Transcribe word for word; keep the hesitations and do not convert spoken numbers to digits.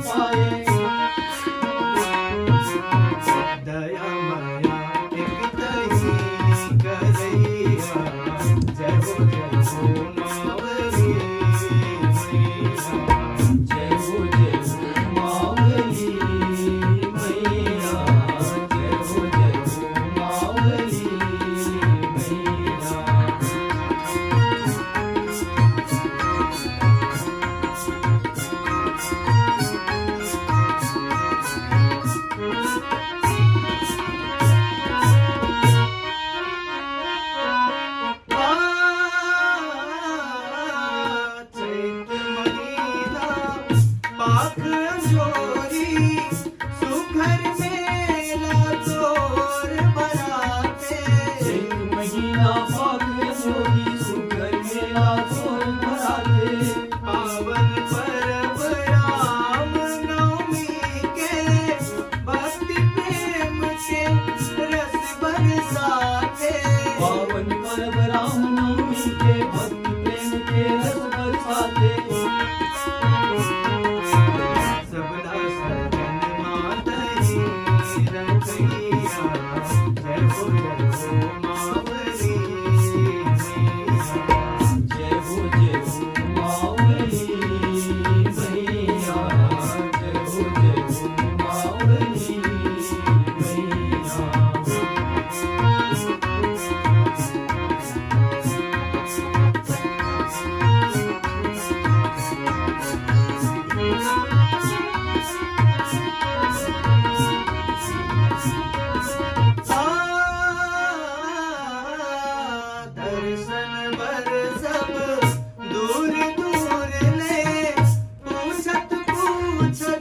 पाए। दया माया एक तही करैया, जय हो, जय हो मावली मैया। जय हो, जय हो मावली मैया। जय हो, जय हो मावली मैया। चैत महीना पाख अंजोरी, सुघर मेला तोर बराते। चैत महीना पाख अंजोरी, सुघर मेला तोर बराते। पावन परब राम नवमी के, भक्ति प्रेम के रस बरसाते। पावन परब राम नवमी के, भक्ति प्रेम के रस बरसाते। सबला शरण मातहि रखैया, जय हो, जय हो मावली मैया। जय हो, जय हो मावली मैया। जय हो, जय हो मावली मैया। दर्शन बर सब दूर दूर ले पूछत पूछत